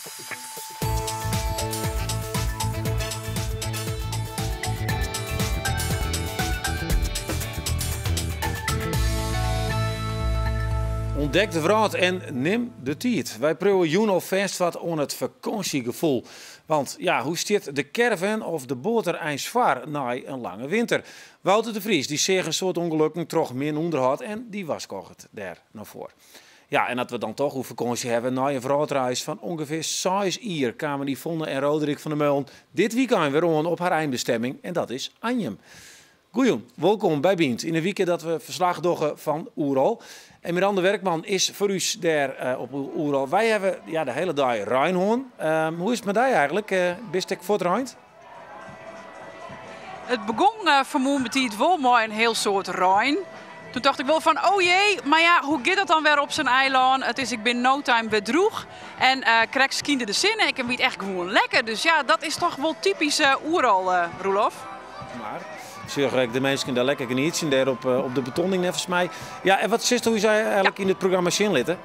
Ontdek de wrâld en nim de tiid. Wy priuwe jûn alfêst wat oan it fakânsjegefoel. Want ja, hoe stiet de caravan of de boat der eins foar nei in lange winter? Wouter de Vries dy seach in soad ûngelokken troch min ûnderhâld en dy warskôget dêr no foar. Ja, en as we dan toch oer fakânsje hawwe, nei in wrâldreis fan ûngefear seis jier kamen Yvonne en Roderick van der Meulen dit wykein wer oan op har einbestimming en dat is Anjum. Goejûn, wolkom by Bynt yn 'e wike dat we ferslach dogge fan Oerol. En Miranda Werkman is foar ús dêr eh, op Oerol. Wy hawwe ja, de hiele dei rein hân. Um, hoe is it mei dy eigentlik? Uh, bist ek fuortreind? It begûn uh, fanmoarn betiid wol mei in hiel soad rein. Toen tocht ik wol fan, oh jee, mar ja, hoe giet dat dan wer op sa'n eilân? It is, ik bin no time wer drûch en uh, krekt skynde de sinne. Ik wie echt gewoan lekker. Dus ja, dat is toch wol typysk uh, Oerol, uh, Roelof. Mar sjoch ik de minsken dêr lekker genietsjen, dêr op, op de betonning neffens my. Ja, en wat silsto ús eigentlik yn it programma sjen litte?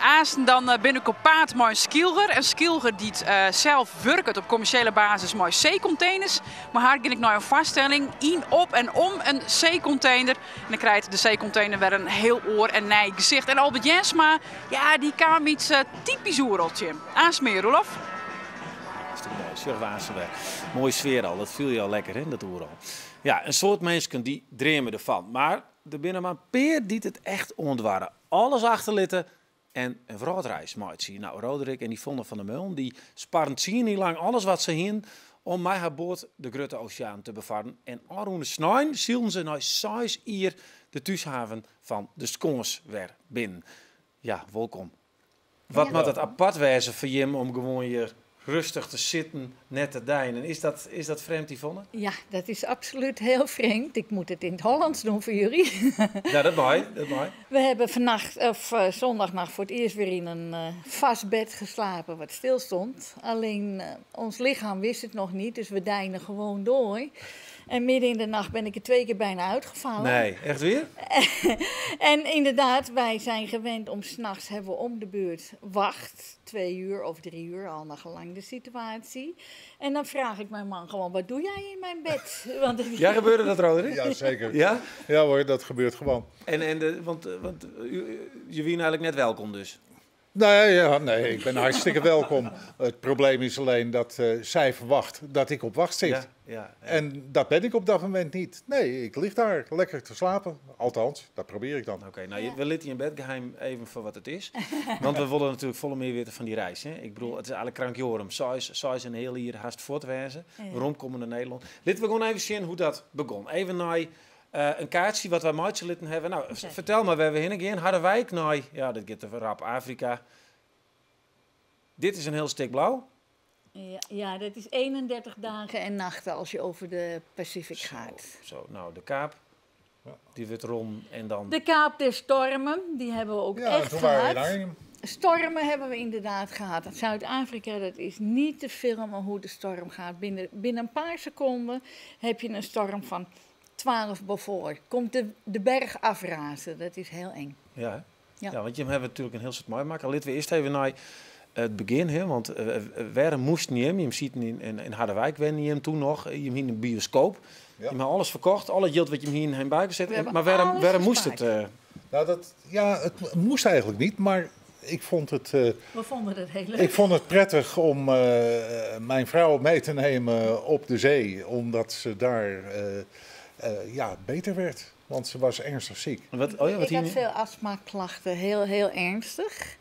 Aansten dan bin ik op paad mei in Skylger. In Skylger dy't sels wurket op kommersjele basis mei seekonteners. Mei har gean ik nei in foarstelling yn, op en om in seekontener. En dan krijt de seekontener wer in hiel oar en nij gesicht. En Albert Jensma, ja, dy kaam iets typysk Oerol tsjin. Aanst mear, Roelof. Dat is toch moai. Sjoch aanst wer. Moaie sfear al, dat fiel je al lekker, hè, dat Oerol. Ja, in soad minsken dy dreame derfan, mar der binne mar in pear dy't it echt oandoarre. Alles achterlitte en in wrâldreis meitsje. Nou, Roderick en Yvonne van der Meulen dy sparren 10 jier lang alles wat se hienen om mei har boat de Grutte Oseaan te befarren. En ôfrûne snein sylden se nei 6 jier de thúshaven fan de Skâns wer binnen. Ja, wolkom. Wat moat it apart wêze foar jim om gewoan hjir rêstich te sitten, net te deinen? Is dat frjemd, Yvonne? Ja, dat is absoluut heel vreemd. Ik moet het in het Hollands doen voor jullie. Ja, dat mei, dat mei. We hebben vannacht, of zondagnacht voor het eerst weer in een vast bed geslapen wat stil stond. Alleen ons lichaam wist het nog niet, dus we deinen gewoon door. En midden in de nacht ben ik er 2 keer bijna uitgevallen. Nee, echt wier? En inderdaad, wij zijn gewend om 's nachts hebben we om de beurt wacht. 2 uur of 3 uur, al naar gelang de situatie. En dan vraag ik mijn man gewoon, wat doe jij in mijn bed? Want het Ja, gebeurde dat, Roderick? Ja, zeker. Ja? Ja hoor, dat gebeurt gewoon. Want je wie eigenlijk net welkom dus? Nee, ja, nee, ik ben hartstikke welkom. Het probleem is alleen dat zij verwacht dat ik op wacht zit. En dat ben ik op dat moment niet. Nee, ik lig daar lekker te slapen. Althans, dat probeer ik dan. Oké, nou, we litten je in bedgeheim even voor wat het is. Want we willen natuurlijk folle mear witte fan dy reis. Hè? Ik bedoel, it is eigentlik krankjorum. Seis en heal jier hast fuort wêze. Weromkomme nei Nederlân. Litte we gewoan even sjen hoe't dat begûn. Even nei in kaartsje wat wy meitsje litten hawwe. Nou, fertel mar wêr't we hinne gean. Harderwijk nei, ja, dit giet te rap, Afrika. Dit is in hiel stik blau. Ja, ja, dat is 31 dagen en nachten als je over de Pacific gaat. Zo, nou, de Kaap, die wurdt rûn en dan... De Kaap der Stormen, die hebben we ook Ja, echt toen waren we in gehad. Arnhem. Stormen hebben we inderdaad gehad. Zuid-Afrika, dat is niet te filmen hoe de storm gaat. Binnen een paar seconden heb je een storm van 12 Beaufort. Komt de berg afrazen, dat is heel eng. Ja, hè? Ja. Ja, want je hebt natuurlijk in hiel soad meimakke. Litte we earst even nei it begjin, hè? Want wêr moasten jim? Jim sieten yn Harderwijk, wennen jim toen noch. Jim hienen in bioskoop. Jim hawwe alles ferkocht, al it jild wat jim hienen, heen bygeset. We hebben Maar alles wêrom moast it? gespaard. Nou, dat, ja, het moest eigenlijk niet, maar ik vond het, We vonden het heel leuk. Ik vond het prettig om mijn vrouw mee te nemen op de zee, omdat ze daar beter werd. Want ze was ernstig ziek. Wat, oh ja, wat Ik had hier? veel astmaklachten, heel, heel ernstig.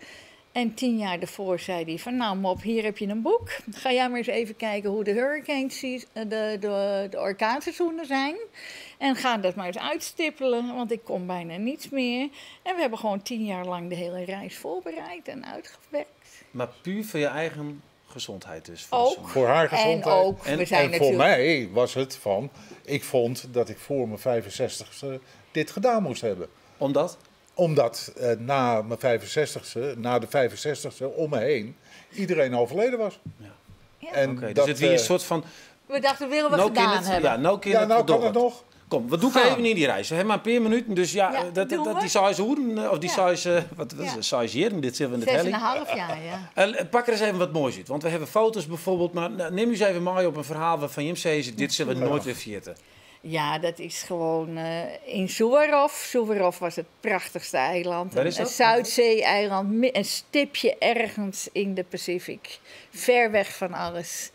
En 10 jaar daarvoor zei hij van, nou mop, hier heb je een boek. Ga jij maar eens even kijken hoe de hurricane season, de orkaanseizoenen zijn. En ga dat maar eens uitstippelen, want ik kom bijna niets meer. En we hebben gewoon 10 jaar lang de hele reis voorbereid en uitgewerkt. Maar puur voor je eigen gezondheid dus? Voor Ook. de Voor haar En gezondheid. ook, we zijn En voor natuurlijk mij was het van, ik vond dat ik voor mijn 65ste dit gedaan moest hebben. Omdat? Omdat na mijn 65ste, na de 65ste om me heen, iedereen overleden was. En Oké, dus dat, het wie een soort van We dachten, willen we nou gedaan kan het, hebben. Ja, nou kan Ja, het nou kan door. het nog. Kom, we dûke even yn dy reis. We hawwe mar in pear minuten, dus ja, Ja, dat, doen dat, we. dy seis oeren, of dy Ja. seis, wat, wat is Ja. het, seis jierren, dit sille we net Zes en helje. een half jaar, ja. Pak der ris even wat moais út, want we hawwe foto's bijvoorbeeld, mar nim ús even mei op in ferhaal wêrfan jim sizze, dit sille we noait wer ferjitte. Ja, dat is gewoon in Suwarrow. Suwarrow was het prachtigste eiland. Waar is Een dat? Zuidzee-eiland, een stipje ergens in de Pacific. Ver weg van alles.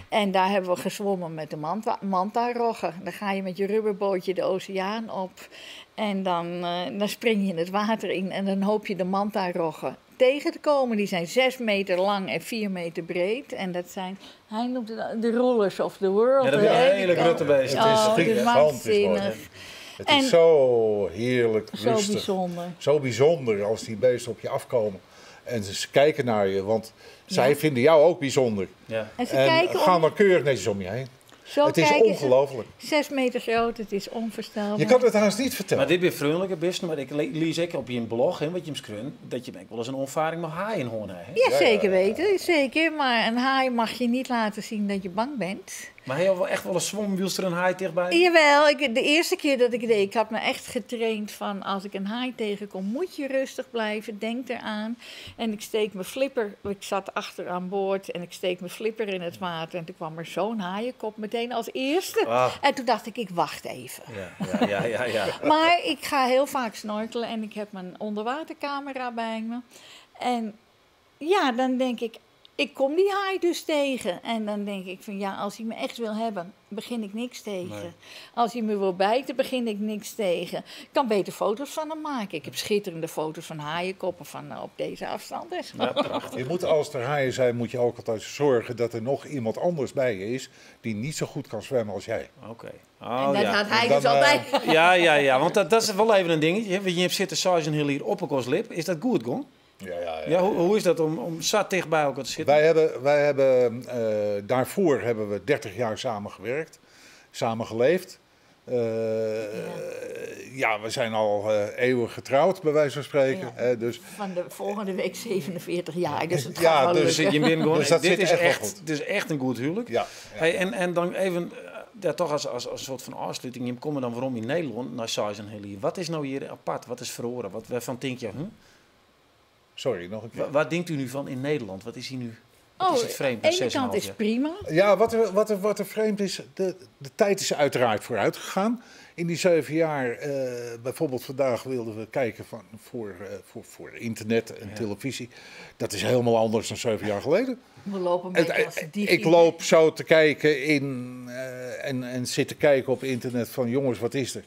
En daar hebben we gezwommen met de manta-roggen. Dan ga je met je rubberbootje de oceaan op. En dan spring je in het water in en dan hoop je de manta-roggen tegen te komen. Die zijn 6 meter lang en 4 meter breed. En dat zijn, hij noemt het de rulers of the world. Ja, dat zijn hè? hele grote beesten. Het is Oh, het is gigantisch mooi. waanzinnig. Het En- is zo heerlijk Zo rustig. bijzonder. Zo bijzonder als die beesten op je afkomen. En ze kijken naar je, want zij Ja. vinden jou ook bijzonder. Ja. En ze En kijken gaan om, dan keurig netjes om je heen. zo het is kijken ze. ongelooflijk. 6 meter groot, het is onvoorstelbaar. Je kan het haast niet vertellen. Maar dit ben vriendelijke beesten, maar ik lees ook op je blog, hè, wat je schreeuwt, dat je wel eens een ervaring met haaien hoort, hè? Ja, Ja, zeker ja, ja. weten, zeker. Maar een haai mag je niet laten zien dat je bang bent. Maar heb je wel echt wel een zwomwielster een haai dichtbij? Jawel, de eerste keer dat ik het deed, ik had me echt getraind van als ik een haai tegenkom, moet je rustig blijven, denk eraan. En ik steek mijn flipper, ik zat achter aan boord en ik steek mijn flipper in het water. En toen kwam er zo'n haaienkop meteen als eerste. Ah. En toen dacht ik, ik wacht even. Ja, ja, ja, ja, ja. Maar ik ga heel vaak snorkelen en ik heb mijn onderwatercamera bij me. En ja, dan denk ik, ik kom die haai dus tegen. En dan denk ik van ja, als hij me echt wil hebben, begin ik niks tegen. Nee. Als hij me wil bijten, begin ik niks tegen. Ik kan beter foto's van hem maken. Ik heb schitterende foto's van haaienkoppen van op deze afstand en zo. Ja, prachtig. Je moet, als er haaien zijn, moet je ook altijd zorgen dat er nog iemand anders bij je is die niet zo goed kan zwemmen als jij. Oké. Oh, en dat ja. had hij Dan, dus altijd. Ja, ja, ja, want dat is wel even een dingetje. hè. Want je hebt zitten saus en heel hier op elkaars lip. Is dat goed, Gon? Ja, ja, ja. Ja, hoe is dat om zat dicht bij elkaar te zitten? Wij hebben, daarvoor hebben we 30 jaar samen gewerkt, samen geleefd. Ja, we zijn al eeuwen getrouwd, bij wijze van spreken. Ja. Hè, dus Van de volgende week 47 jaar, dus het gaat Ja, wel dus Dus lukken. je bent gewoon, Dus dat dit zit is echt wel echt, goed. dit is echt een goed huwelijk. ja, ja. Hey, en dan even, ja, toch als een soort van afsluiting. Je komt dan waarom in Nederland naar Sais en Hilly. Wat is nou hier apart? Wat is verloren? Wat, waarvan denk je, hm? Sorry, nog een keer. Wat denkt u nu van in Nederland? Wat is hier nu? Wat Oh, is het vreemd? de na ene zes en een kant half is jaar? prima. Ja, wat er vreemd is, de tijd is uiteraard vooruit gegaan. In die 7 jaar, bijvoorbeeld vandaag wilden we kijken voor internet en Ja. televisie. Dat is helemaal anders dan 7 jaar geleden. We lopen een beetje als digi. Ik loop zo te kijken in, en zit te kijken op internet van jongens, wat is er?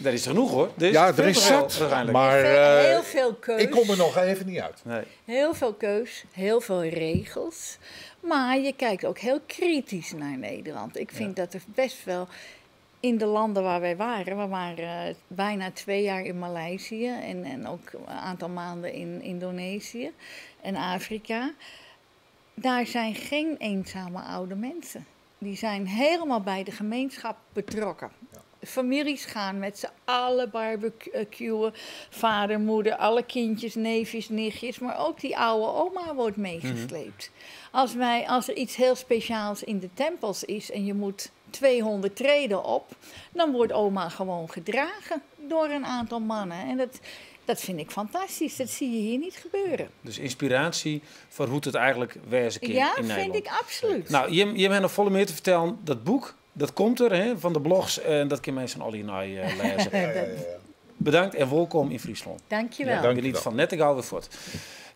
Er is genoeg hoor. Er is ja, veel er is te veel, zat, waarschijnlijk. maar Heel veel keus. ik kom er nog even niet uit. Nee. Heel veel keus, heel veel regels. Maar je kijkt ook heel kritisch naar Nederland. Ik vind dat er best wel in de landen waar wij waren... We waren bijna 2 jaar in Maleisië en ook een aantal maanden in Indonesië en Afrika. Daar zijn geen eenzame oude mensen. Die zijn helemaal bij de gemeenschap betrokken. Ja. Families gaan met z'n allen barbecuen. Vader, moeder, alle kindjes, neefjes, nichtjes. Maar ook die oude oma wordt meegesleept. Als er iets heel speciaals in de tempels is en je moet 200 treden op, dan wordt oma gewoon gedragen door een aantal mannen. En dat vind ik fantastisch. Dat zie je hier niet gebeuren. Dus inspiratie voor hoe het eigenlijk wezen kan Ja, in vind Nederland. ik absoluut. Nou, Jim hebt nog volle meer te vertellen. Dat boek, dat komt er, hè, van de blogs. En dat kunnen mensen al hier naar lezen. Ja, ja, ja, ja. Bedankt en welkom in Friesland. Dankjewel. Ja, dank. Geniet van net de gauw weer voort.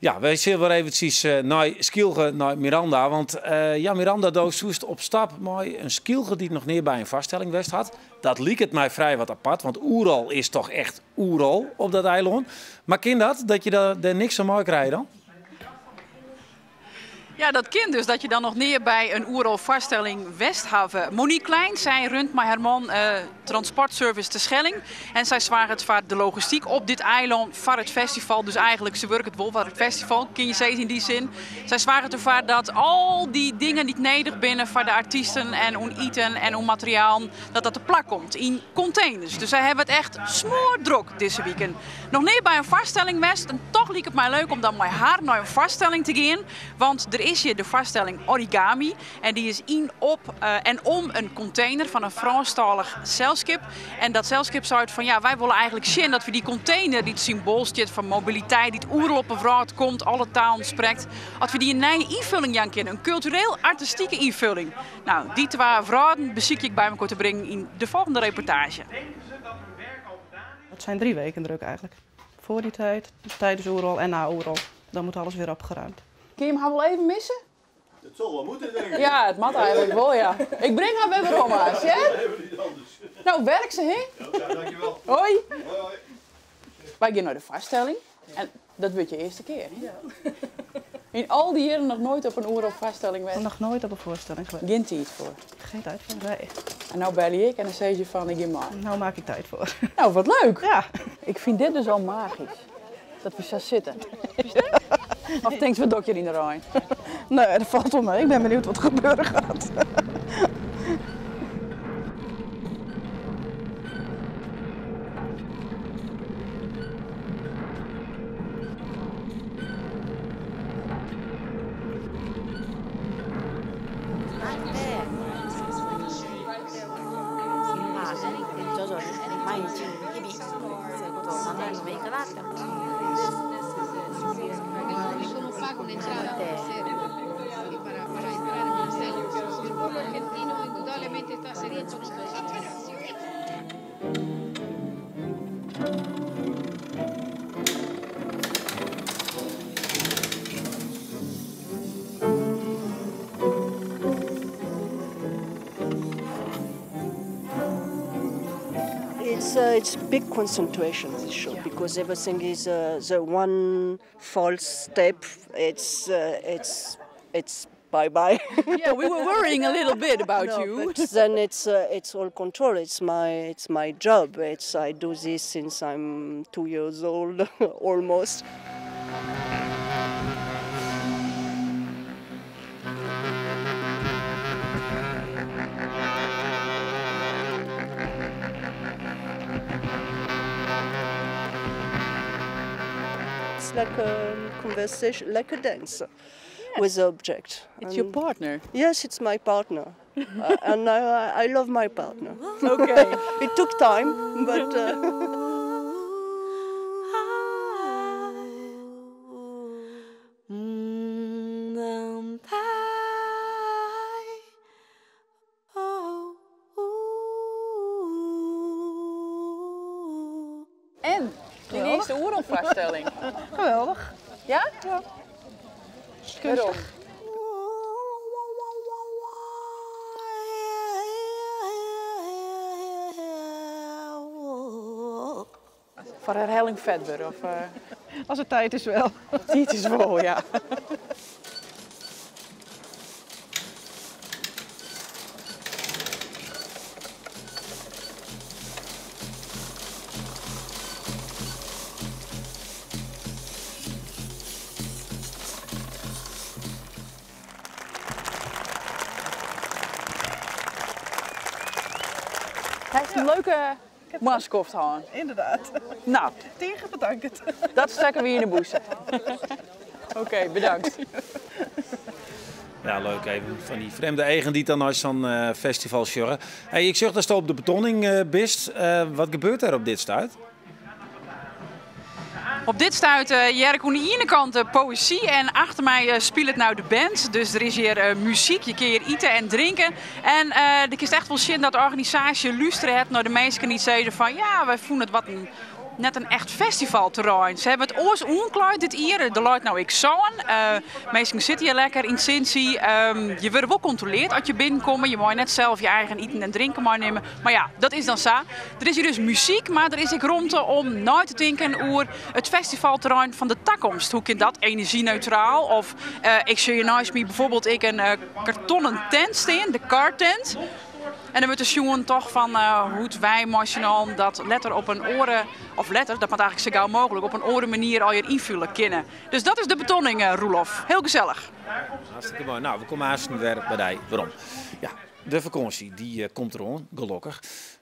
Ja, wij zullen weer eventjes naar Skylge, naar Miranda. Want ja, Miranda Doos soest op stap maar een Skylge die nog neer bij een vaststelling west had. Dat liep het mij vrij wat apart, want Oeral is toch echt Oeral op dat eiland. Maar kind dat, dat je daar niks van mooi krijgt dan? Ja, dat kind dus, dat je dan nog neer bij een Oerol-vaststelling Westhaven. Monique Klein, zij runt maar Herman Transportservice te Schelling. En zij zwaar het vaart de logistiek op dit eiland, voor het festival. Dus eigenlijk, ze werkt het wel voor het festival, kun je zeggen in die zin. Zij zwaar het ervaar dat al die dingen die neder binnen voor de artiesten en om eten en om materiaal, dat dat te plak komt in containers. Dus zij hebben het echt smoordrok deze weekend. Nog neer bij een vaststelling West en toch liep het mij leuk om dan met haar naar een vaststelling te gaan. Want er is hjir de foarstelling Origami en dy is yn, op en om in kontener fan in Frânsktalich selskip. En dat selskip seit fan ja, wy wolle eigentlik sjen dat we dy kontener dy't symboal stiet foar mobiliteit, dy't oeral op 'e wrâld komt, alle talen sprekt, at we dy in nije ynfulling jaan kinne, in kultureel-artistike ynfulling. No, dy twa wrâlden besykje ik by mekoar te bringen yn de folgjende reportaazje. Het zijn 3 weken druk eigenlijk. Voor die tijd, tijdens Oerol en na Oerol. Dan moet alles weer opgeruimd. Kun je hem haar wel even missen? Het zal wel moeten, denk ik. Ja, het moet eigenlijk wel, ja. Ik breng haar weer werom, haast, hè? Nou, werk ze, hè? Ja, dankjewel. Hoi. Hoi, hoi. Wij gaan naar de vaststelling. En dat wordt je eerste keer, hè? Ja. In al die jaren nog nooit op een Oerol vaststelling geweest? Nog nooit op een voorstelling geweest. Geen tijd voor? Geen tijd voor, nee. En nou bel ik en dan zeg je van, ik ga maar. Nou maak ik tijd voor. Nou, wat leuk. Ja. Ik vind dit dus al magisch. Dat we zo zitten. Of denk je, wat dok je in de rij? Nee, dat valt wel mee. Ik ben benieuwd wat er gebeuren gaat. It's big concentration, this show, because everything is the one false step. It's bye bye. Yeah, we were worrying a little bit about No, you. But then it's all control. It's my job. I do this since I'm 2 years old, almost. It's like a conversation, like a dance with the object. It's your partner? Yes, it's my partner. And I love my partner. Okay. It took time, but... En die eerste Oerol-vaststelling. Geweldig. Ja? Ja. Waarom? Voor herhaling vet of? Als het tijd is wel. Als het tijd is wel, ja. Hij heeft een leuke maskoft aan. Inderdaad. Nou. Tegen bedankt. Dat stekken we hier in de boezem. Oké, bedankt. Ja, leuk even van die vreemde eigen die dan als zo'n festival sjorren. Hey, ik zeg dat ze op de betonning bist. Wat gebeurt daar op dit stuit? Op dit stuit Jerk, aan de ene kant de poëzie en achter mij speelt het nou de band. Dus er is hier muziek, je kunt hier eten en drinken. En ik is echt wel zin dat de organisatie luisteren het naar de mensen die zeiden van ja, wij voelen het wat een, net een echt festivalterrein. Ze hebben het oors onkluid dit hier. De luidt nou ik zo'n. Mensen zitten hier lekker in Cincy. Je wordt wel gecontroleerd als je binnenkomt. Je mag net zelf je eigen eten en drinken meenemen. Maar ja, dat is dan zo. Er is hier dus muziek, maar er is ook ruimte om na te denken over het festivalterrein van de toekomst. Hoe kan dat energie-neutraal? Of ik zie je naast me bijvoorbeeld ik een kartonnen tent staan, de car tent. En dan wordt de jongen toch van hoe het wij machinaal dat letter op een oren, of letter, dat moet eigenlijk zo gauw mogelijk, op een oren manier al je invullen kennen. Dus dat is de betonning, Roelof. Heel gezellig. Hartstikke mooi. Nou, we komen haast weer bij die. Waarom? Ja, de vakantie die komt eraan, gelukkig.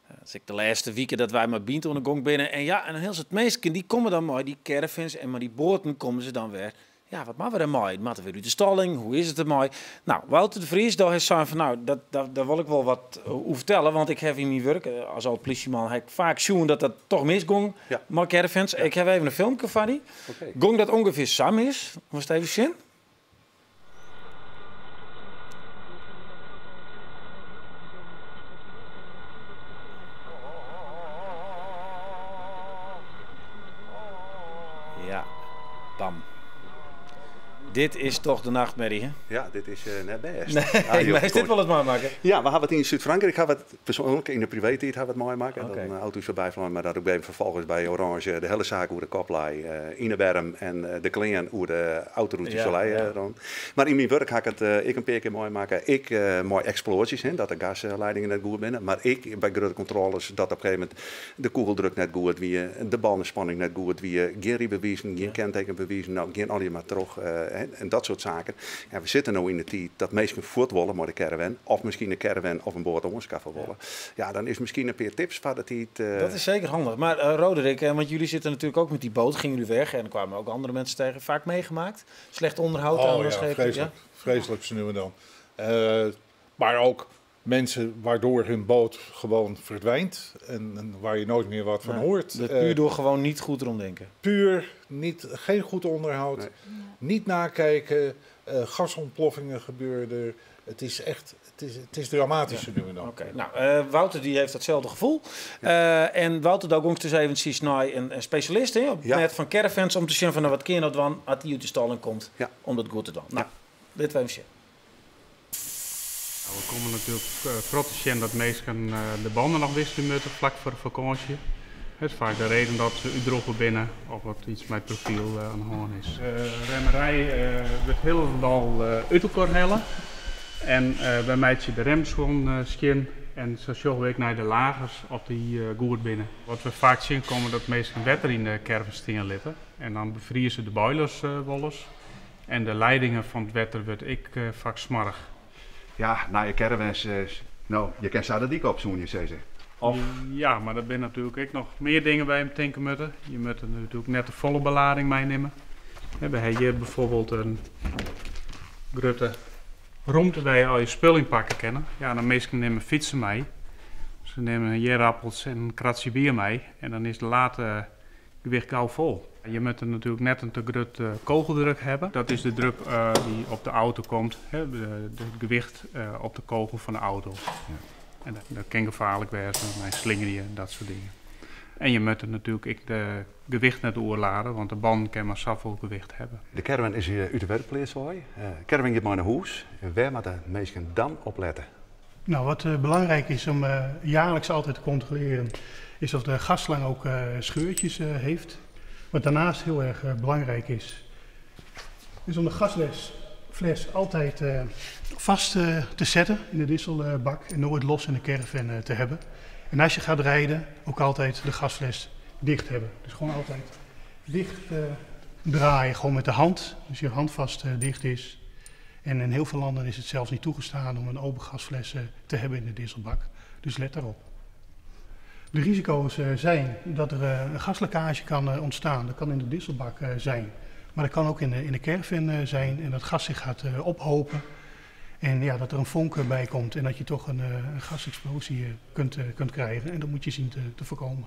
Dat is ik de laatste weken dat wij maar bient onder de gong binnen. En ja, en heel het meesten die komen dan maar, die caravans en maar die boten komen ze dan weer Ja, wat moatte we dermei? Moatte we wer út de stalling? Hoe is it dermei? Nou, Wouter de Vries, daar is sein fan, nou, dat, daar wol ik wol wat oer fertelle, want ik ha yn myn wurk as âld-plysjeman ha ik faak sjoen dat dat toch misgong mei caravans. Ik ha even in filmke foar dy. Gong dat ûngefear sa mis? Wolst even sjen? Ja, bam. Dit is toch de nachtmerrie, hè? Ja, dit is net bêst. Nee, mar is dit wolris meimakke? Ja, we hawwe it yn Súd-Frankryk, hawwe it persoanlik yn de privétiid hawwe it meimakke. Dat in auto foarby flein, mar dat op even vervolgens by Orange de hiele saak oer de kop lei yn de berm en de klean oer de autoroute du Soleil rûn. Mar yn myn wurk ha ik it ek in pear kear meimakke. Ek mei eksploazjes, hè, dat de gasleidingen net goed binne. Mar ek by grutte kontrôles dat op in gegeven momint de kûgeldruk net goed wie, de bannenspanning net goed wie, gjin rydbewizen, gjin kentekenbewizen, no gean allegear mar troch en dat soart saken. En we sitte no yn de tiid dat minsken fuort wolle mei de caravan, of miskien in caravan of in boat oanskaffe wolle. Ja, dan is miskien in pear tips foar de tiid. Dat is zeker handig. Maar Roderick, want jullie zitten natuurlijk ook met die boot, gingen jullie weg en er kwamen ook andere mensen tegen, vaak meegemaakt? Slecht onderhoud Oh aan de ja, schepen? vreselijk. Ja? Vreselijk ze nu en dan. Maar ook mensen waardoor hun boot gewoon verdwijnt en waar je nooit meer wat van hoort. Dat puur door gewoon niet goed erom denken. Puur niet, geen goed onderhoud, niet nakijken, gasontploffingen gebeuren er. Het is echt, het is dramatisch nu en dan. Oké, nou, Wouter die heeft datzelfde gevoel. En Wouter, daar komt dus eventjes naar een specialist, hè, op het net van caravans om te zien van, nou, wat kun je nou doen als die uit de stalling komt om dat goed te doen. Nou, dit even zien. Nou, we komen natuurlijk trots te zien dat mensen de banden nog wisselen moeten vlak voor de vakantie. Het is vaak de reden dat ze uitdroppen binnen of wat iets met het profiel aan de hand is. Remmerij wordt helemaal uit elkaar halen. En bij mij de rem schoon skin en zo zorgen we naar de lagers of die goed binnen. Wat we vaak zien komen dat meestal water in de caravan staan liggen. En dan bevriezen de boilers wel eens. En de leidingen van het water wordt ik vaak smarig. Ja, na je caravans, nou, je kent zo de dik op, zo'n je zei ze. Of? Ja, maar er zijn natuurlijk ook nog meer dingen bij hem tanken moeten. Je moet er natuurlijk net de volle belading meenemen. We hebben hier bijvoorbeeld een grote ruimte waar je al je spullen in pakken kennen. Ja, dan meesten nemen fietsen mee. Ze nemen een jerappels en een kratje bier mee. En dan is de late gewicht gauw vol. Je moet er natuurlijk net een te grote kogeldruk hebben. Dat is de druk die op de auto komt, hè, het gewicht op de kogel van de auto. En dat kan gevaarlijk worden, met slingeren en dat soort dingen. En je moet er natuurlijk ook de gewicht naar de oor laden, want de band kan maar zoveel gewicht hebben. De caravan is hier uit de werkplaats hoor. Caravan gaat maar naar huis. En waar moet de mensen dan op letten? Nou, wat belangrijk is om jaarlijks altijd te controleren, is of de gasslang ook scheurtjes heeft. Wat daarnaast heel erg belangrijk is, is om de gasfles altijd vast te zetten in de dieselbak en nooit los in de caravan te hebben. En als je gaat rijden, ook altijd de gasfles dicht hebben. Dus gewoon altijd dicht draaien, gewoon met de hand. Dus je handvast dicht is. En in heel veel landen is het zelfs niet toegestaan om een open gasfles te hebben in de dieselbak. Dus let daarop. De risico's zijn dat er een gaslekkage kan ontstaan. Dat kan in de dieselbak zijn. Maar dat kan ook in de caravan zijn en dat gas zich gaat ophopen. En dat er een vonk bij komt en dat je toch een gasexplosie kunt krijgen. En dat moet je zien te voorkomen.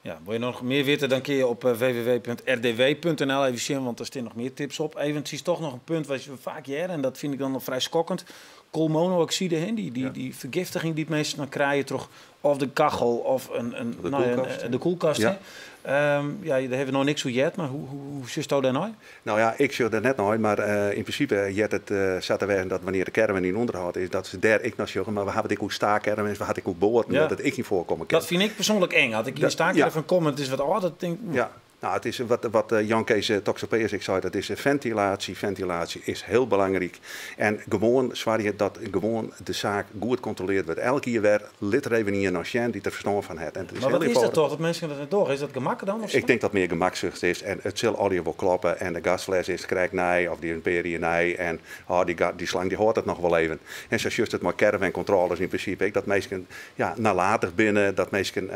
Ja, wil je nog meer weten, dan kun je op w w w punt r d w punt n l even zien, want daar staan nog meer tips op. Even, het is toch nog een punt wat je vaak hoort, en dat vind ik dan nog vrij schokkend. Koolmonoxide, hè, die vergiftiging die het meestal dan krijgen, toch of de kachel of De koelkast, hè? de koelkast, hè? Ja, daar hebben we nog niks hoe jet, maar hoe zit het daar nou? Nou ja, ik zit er net nooit, maar in principe jet het zat er weg dat wanneer de caravan in onderhoud is, dat ze daar ik naar zeggen, maar we hebben ik ook staakcaravans, we hadden ik ook boorden, dat het ik niet voorkomen kan. Dat vind ik persoonlijk eng. Had ik hier een staakerven kom, het is wat oh, dat denk ik, Nou, het is wat Jan Kees Toxopeus ik zei, dat is ventilatie. Ventilatie is heel belangrijk. En gewoon zwaar je dat gewoon de zaak goed gecontroleerd wordt. Elke keer weer lid er even in een chien die er verstand van heeft. En het is Maar heel wat is dat eenvoudig. toch, dat mensen dat niet door? Is dat gemak dan? Of zo? Ik denk dat meer gemakzucht is en het zal al je wel kloppen. En de gasfles is krijg nee, of die imperie nee. En oh, die slang die hoort het nog wel even. En zo juist het maar caravan controllers in principe. Ik dat mensen, ja, nalatig binnen, dat mensen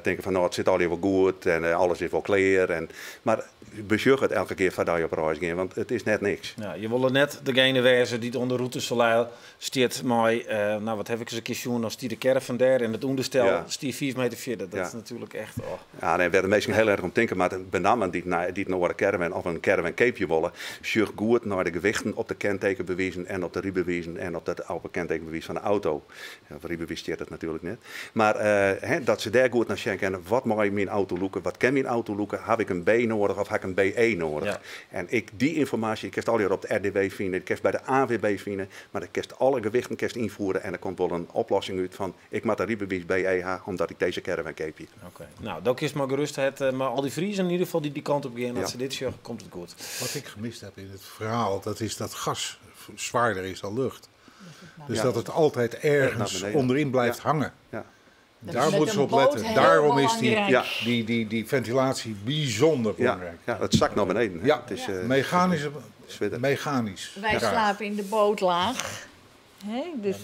denken van nou, het zit al je wel goed en alles is wel klaar. fierder. En, mar besjoch it elke kear foardat je op reis gean, want it is net niks. Ja, je wolle net degene wêze dy't oan de Route Soleil stiet mei, nou wat haw ik ris in kear sjoen, dan stie de caravan dêr en it ûnderstel stie 5 meter fierder. Dat is natuerlik echt, oh. Ja, en wêr't de minsken hiel erch om tinke moatte, benammen dy't in oare caravan of in caravan keapje wolle, sjoch goed nei de gewichten op de kentekenbewizen en op de rydbewizen en op it kentekenbewiis fan de auto. Op rydbewiis stiet it natuerlik net. Mar dat se dêr goed nei sjen kinne, wat mei myn auto lûke, wat kin myn auto lûke, haw ik in B noadich of haw ik in BE noadich? En ek dy ynformaasje kinst allegear op de RDW fine, kinst by de ANWB fine, mar dan kinst alle gewichten kinst ynfoere en der komt wol in oplossing út fan ik moat in rydbewiis BE ha omdat ik dizze caravan keapje. Oké, nou dan kinst mar gerust het, mar al dy Friezen yn ieder gefal dy't dy kant op gean, as se dit sjogge, komt it goed. Wat ik gemist heb in het verhaal, dat is dat gas zwaarder is dan lucht. Dus dat het altijd ergens onderin blijft hangen. Daar moeten ze op letten. Daarom is die ventilatie bijzonder belangrijk. Ja, het zakt naar beneden. Ja, het is mechanisch. Wij slapen in de bootlaag. Hè? Dus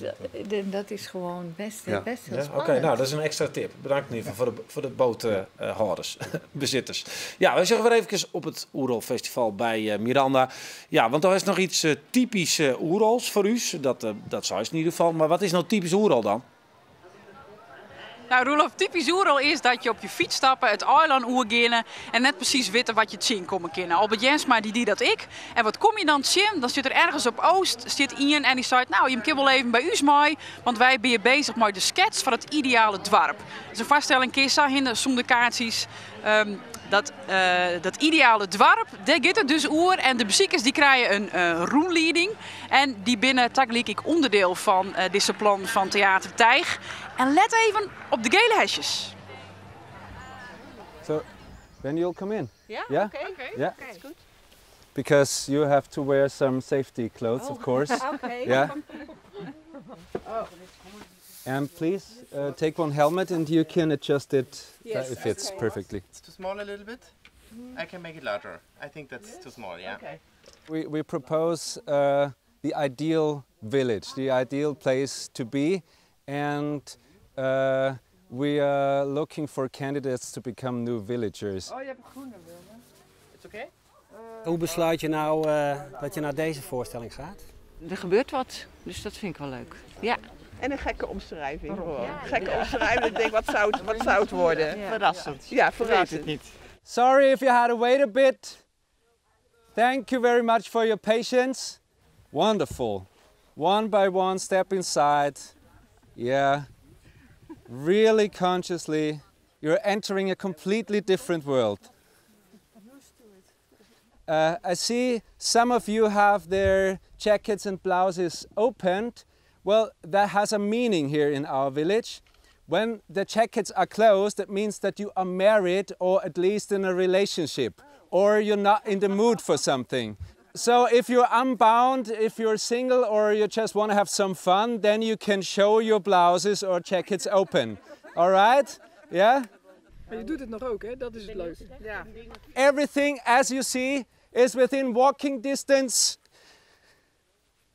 dat is gewoon best, best heel spannend. Oké, nou dat is een extra tip. Bedankt in ieder geval voor de boothouders, bezitters. Ja, wij zeggen weer even op het Oerol Festival bij Miranda. Ja, want daar is nog iets typisch Oerols voor u. Dat zou is in ieder geval. Maar wat is nou typisch Oerol dan? Nou, Roelof, typisch Oerol is dat je op je fiets stappen, het eiland oerginnen en net precies weten wat je zien komen kennen. Albert Jensma, die die dat ik. En wat kom je dan zien? Dan zit er ergens op Oost, zit Ian en die zei, nou, je kan wel even bij u mee, want wij zijn bezig met de schets van het ideale dwarp. Dus een vaststelling kissa hinder zonder kaartjes. Dat ideale dwarp, daar gaat het dus oer. En de beziekers die krijgen een roenleiding. En die binnen tagelijk ik onderdeel van deze plan van Theater Tijg. En let even op de gele hesjes. So, then you'll come in. Yeah? Yeah? Okay. Okay. Yeah. That's good. Because you have to wear some safety clothes, of Oh. course. Okay. Yeah. Oh. And please take one helmet and you can adjust it Yes, if it's okay. perfectly. It's too small a little bit. I can make it larger. I think that's too small, yeah. Okay. We propose the ideal village, the ideal place to be, and we are looking for candidates to become new villagers. Oh, je hebt een groene, Wilma. It's okay? Hoe besluit je nou dat je naar deze voorstelling gaat? Er gebeurt wat, dus dat vind ik wel leuk. Ja. En een gekke omschrijving gewoon. Ja. Gekke omschrijving, ik denk, wat zou het worden? Ja. Verrassend. Ja, Je weet verrassend. het niet. Sorry if you had to wait a bit. Thank you very much for your patience. Wonderful. One by one, step inside. Yeah. Really consciously, you're entering a completely different world. I see some of you have their jackets and blouses opened. Well, that has a meaning here in our village. When the jackets are closed, it means that you are married or at least in a relationship, or you're not in the mood for something. So if you're unbound, if you're single or you just want to have some fun, then you can show your blouses or jackets open. All right? Yeah? Maar je doet het nog ook, hè? Dat is het leuke. Ja. Everything, as you see, is within walking distance.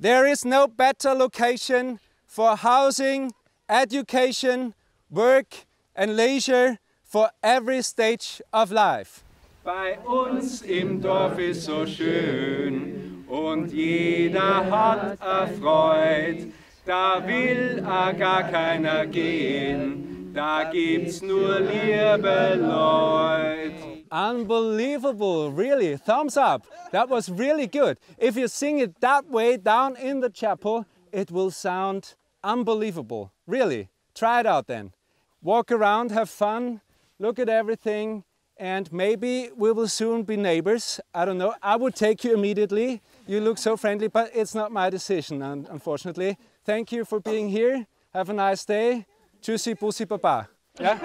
There is no better location for housing, education, work and leisure for every stage of life. Bei uns im Dorf ist so schön und jeder hat a Freud. Da will a gar keiner gehen, da gibt's nur liebe Leut. Unbelievable, really, thumbs up. That was really good. If you sing it that way down in the chapel, it will sound unbelievable, really. Try it out then. Walk around, have fun, look at everything, and maybe we will soon be neighbors. I don't know. I would take you immediately. You look so friendly, but it's not my decision, unfortunately. Thank you for being here. Have a nice day. Tschüssi, bussi, baba. Yeah?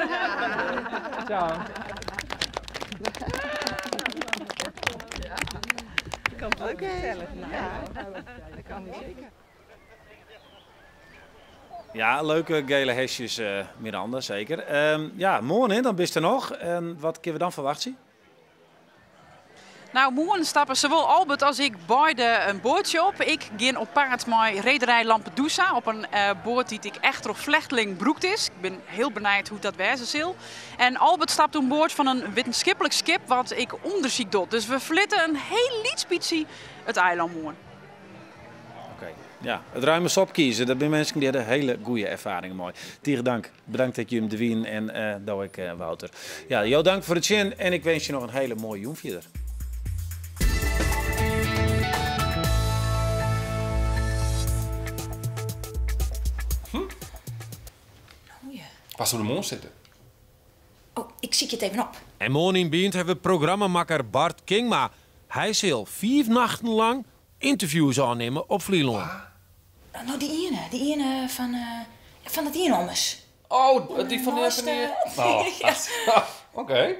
Ciao. Ik kan het leuk vertellen. Ja, dat kan niet zeker. Ja, leuke gele hesjes, Miranda, zeker. Ja, morgen, hè, dan ben je er nog. En wat kunnen we dan verwachten? Nou, moarn stappe sawol Albert as ik beide in boatsje op. Ik gean op paad mei rederij Lampedusa op in boat dy't ek echt troch flechtlingen brûkt is. Ik bin hiel benijd hoe't dat wêze sil. En Albert stapt oan board fan in wittenskiplik skip wat ek ûndersyk docht. Dus we ferlitte in hiel lyts bytsje it eilân moarn. Oké, ja. It ruime sop kieze, dat binne minsken dy't der hiele goede erfaringen mei. Tige dank. Bedankt dat jim der wienen en do ek Wouter. Ja, jo dank foar it sjen en ik winskje noch in hiele moaie jûn fierder. Wa soe der moarn sitte? Oh, ik sykje it even op. En moarn yn Bynt hawwe we programmamakker Bart Kingma. Hy sil fiif nachten lang ynterviews ôfnimme op Flylân. No, dy iene, dy iene fan, fan dat iene ommers. Oh, dy fan die. Oh, Oké.